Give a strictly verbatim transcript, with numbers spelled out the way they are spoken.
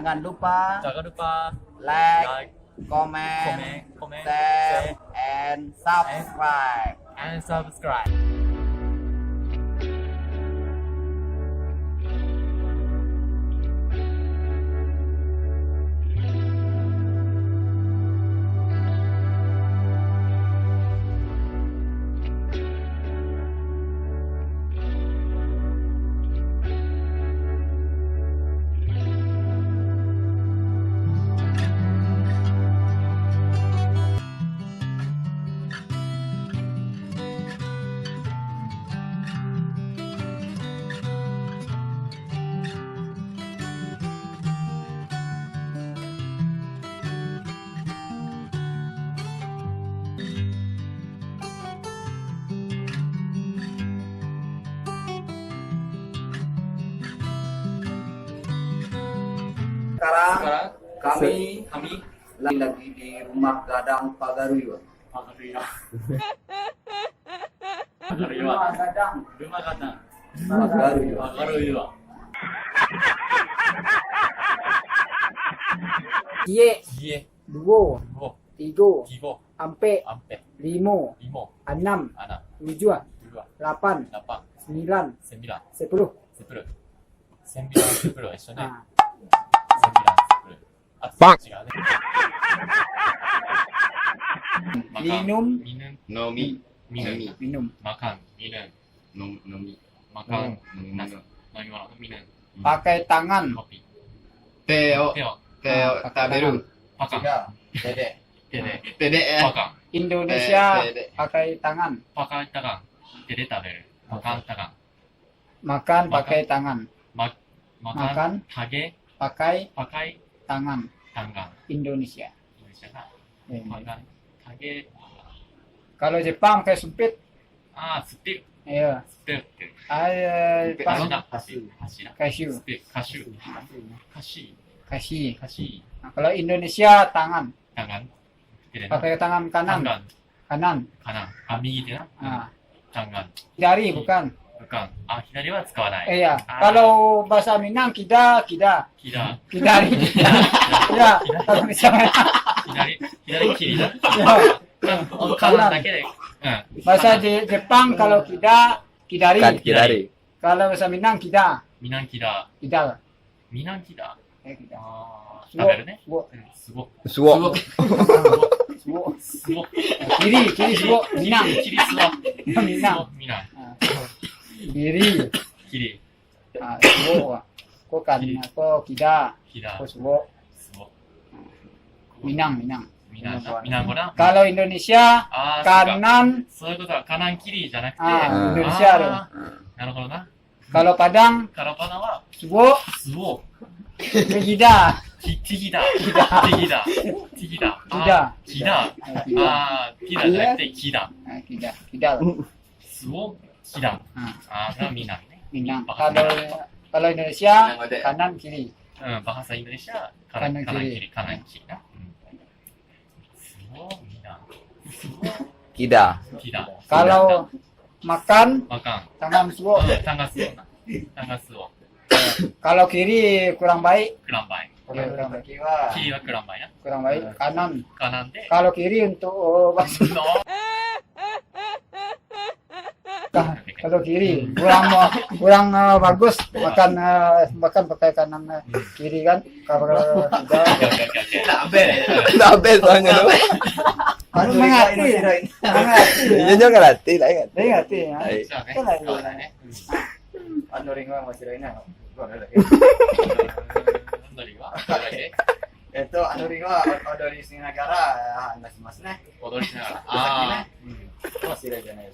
Jangan lupa Jangan lupa like, like, comment, comment, comment, share, share, and subscribe. And subscribe. Sekarang, sekarang, kami, kami lagi, lagi di rumah gadang Pagaruyuang. Pagaruyuang. Pagaruyuang. Rumah gadang. Rumah gadang. Pagaruyuang. Pagaruyuang. Ciek. Ciek. Duo. Duo. Tigo. Tigo. Ampek. Ampek. Limo. Limo. Anam. Anam. Tujuah. Tujuah. Lapan. Lapan. Sambilan. Sambilan. Sapuluah. Sapuluah. Sambilan, sapuluah, iso ne? Ah. Sambilan, sapuluah. Ah, bang. Ciek ne. Makan. Minum. Minum. Nomi. Minum. Nomi. Minum. Makan. Minum. Nom-, nomi. Makan. Minum. Nasi. Nomi, minum. Pakai tangan. Kopi. Teo. Teo. Teo. Ah, pakai taberu. Tangan. Pakang. Tigo. Tedek. Tedek. Tedek, eh. Pakang. Indonesia. Tedek. Pakai tangan. Pakai tangan. Tedek taberu. Pakang tangan. Makan. Makan pakai tangan. Mak-, makan. Makan. Tage. Pakai. Pakai. Tangan. Tangan. Indonesia. Indonesia, kan? Iya. Makan. Tage. Kalau Jepang pakai sumpit. Ah, sumpit. Iya. Sumpit. Ah, iya, sumpit pas. Kalau nak, hasi. Hasi lah. Kasyu. Sumpit. Kasyu. Hasi. Hasi. Hasi. Hasi. Nah, kalau Indonesia, tangan. Tangan. Tidak. Pakai tangan kanan. Tangan. Kanan. Kanan. Kami gitu ya. Ah. Tangan. Kidari bukan? Bukan. Ah, kidari wa tsukawai. Eh, iya. Ah. Kalau bahasa Minang, kida, kida. Kida. Kidari. Kida. Iya, kalau misalnya. Kidari, kidari kiri dah. Iya. Oh, kanan. Kanan dake deh. Ah. Bahasa Je-, Jepang kalau kida, kidari. Kan kidari. Kalau bahasa Minang, kida. Minang kida. Kidal. Minang kida. Eh, kida. Ah, suwok. Taberu ne? Suwok. Suwok. Suwok. Suwok. Suwok. Kiri, kiri suwok. Minang. Kiri suwok. Minang. Suwok, Minang. Ah. Kiri. Kiri. Ah, suwok. Ko kan, kiri. Ko kida. Kida. Ko suwok. Suwok. Minang, Minang. Minang, Minang, Minang, Minang. Kalau Indonesia, ah, kanan. Suwok itu kanan kiri, jangan. Ah, Indonesia tu. Ah, naruhodo na. Kalau Padang, kalau Padang apa? Suwok. Suwok. Kida. Ki-, kida. Kida. Kida. Kida. Kida. Ah, kida. Ah, kida. Ah, kida, kida. Ah, kida. Kida. Suwok, kida. Ah. Ah, itu Minang. Minang. Bahasa Minang. Kalau, kalau Indonesia, Minang, kanan kiri. Eh, bahasa Indonesia, kanan, kanan kiri. Kanan kiri, kanan kiri, nah. Hmm. Suwok, Minang. Suwok. Kida. Kida. Kalau makan, makan. Tangan suwok. Eh, tangan suwok. Tangan suwok. Kalau kiri kurang baik. Kurang baik. Kalau kurang baik. Kiri kurang baik, ya? Kurang baik. Kanan. Kanan deh. Kalau kiri untuk, oh, no. Ka-, kalau kiri, kurang, kurang, eh, bagus. Makan, eh, makan pakai kanan, eh, kiri kan. Kalau tidak. Oke, oke, oke, oke. Ndak best. Ndak best soalnya tu. Anu mengerti. Mengerti, ya. Iya, jangan ngerti lah, ingat. Dia ngerti, ya. Baik. Itulah dia. Anu ringo masih lain, ya. Anu ringo, anu ringo, odori Sinagara, ah, nasi mas, neh. Odori Sinagara. Ah. Masih lain, ya.